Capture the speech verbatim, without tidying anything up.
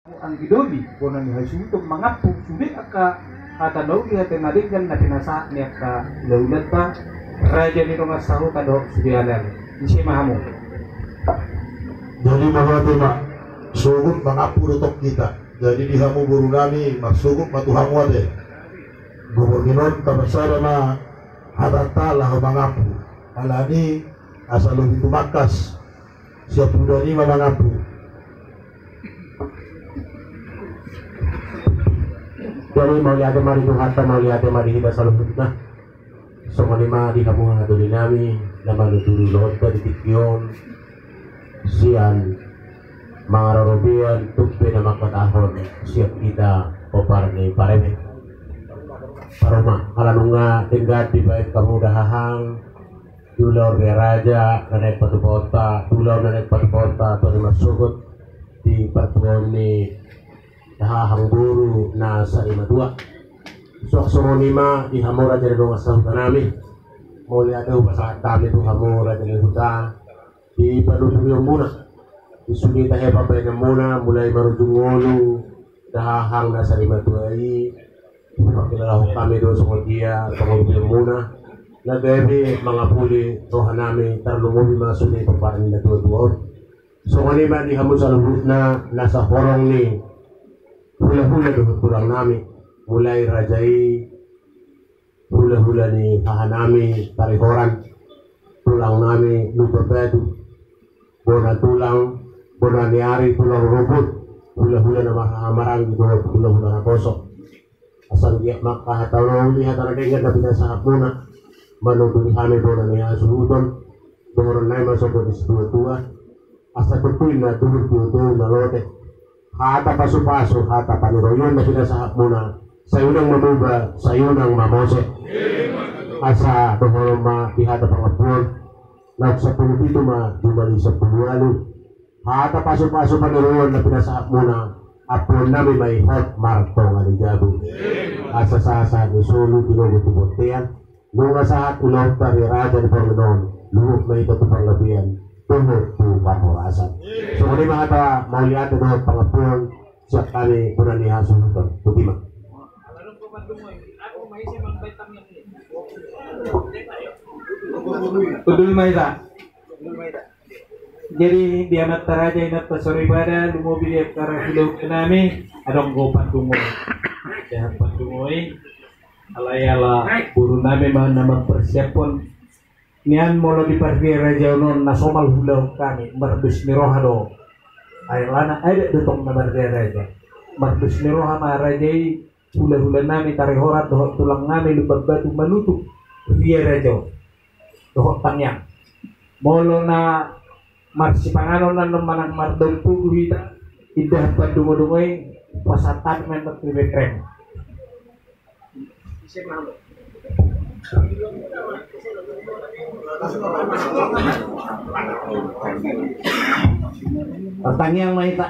Anggi doli bona ni hasuhuton mangampu sude angka hata na uli, hata na denggan na pinasahat ni angka hulahulanta, raja ni dongan sahuta dohot sude alani. Ise ma hamu? Jadi mauliate ma, sogot mangampu do tong hita. Jadi di hamu boru nami, marsogot ma tu hamu ate. Gogo ni non taparsada ma hatanta laho mangampu. Alani asa lobi tumangkas. Siap huda ni ma mangampu. Jadi mauliate ma di Tuhanta, mauliate ma di hita saluhutna. Songon i ma di hamu angka doli nami na manuturi ulaonta di tingki on, sian mangarorobean tung pe na mangkatahon siap hita pomparan ni pareme. Paruma ala nunga denggan dibaen hamu dahahang di ulaon ria raja na naeng patupaonta, di ulaon na naeng patupaonta tu ari marsogot di partuaon ni dahahang boru na sarimatua. Suang songon i ma di hamu raja ni dongan sahuta nami. Mauliate hupasahat hami tu hamu raja ni huta di panuturion muna. Di sude tahe pambahenan muna mulai marujung ngolu dahahang na sarimatua i. Pangkilalahon hami do songon dia pangurupion muna na gabe mangapuli roha nami, tarlumobi ma sude pomparan ni na tuatua on. Songon i ma di hamu saluhutna na sahorong ni hulahula dohot tulang nami, mulai raja i, hulahula ni haha nami Tarihoran, tulang nami Lumban Batu, bona tulang, bona ni ari, tulang rumput, hulahula na marhaha maranggi dohot hulahula naposo. Asa anggiat ma angka hata na uli, hata na denggan na pinasahat muna manuturi hami bona ni hasuhuton, dohonon nami ma songon disi tuatua. Asa tontu i na tubu tubu na lote. Hata pasupasu, hata paniroion na pinasahat muna, sai unang mamuba, sai unang mamose. Asa dohonon ma di hata pangampuon, naung sampulu pitu ma jumadi sampulu ualu. Hata pasupasu paniroion na pinasahat muna, ampuon nami ma i hot martonga ni jabu. Asa sahat sahat ni solu, tinogu tu bontean. Nunga sahat ulaonta ria raja di parngoluon, luhut ma hita tu panggabean dohot tu parhorasan. Songon i ma hata mauliate dohot pangampuon sian hami bona ni hasuhuton. Botima. Hundul ma hita. Jadi di amanta raja, inanta soripada, lumobi di angka raja hulahula nami, adong do pandungoi. Sehat pandungoi. Alai ala boru nami ma na mampersiaphon nian, molo di parria raja on na somal hulahula nami, mardos ni roha do. Ai alana adat do tong na marria raja. Mardos ni roha ma raja i, hulahula nami Tarihoran dohot tulang nami Lumban Batu manutup ria raja on dohot tangiang. Molo na marsipanganon annon manang mardaun togu hita, indahan pandungoi-dungoi, pasahat hami ma tu Betlehem. Martangiang ma hita.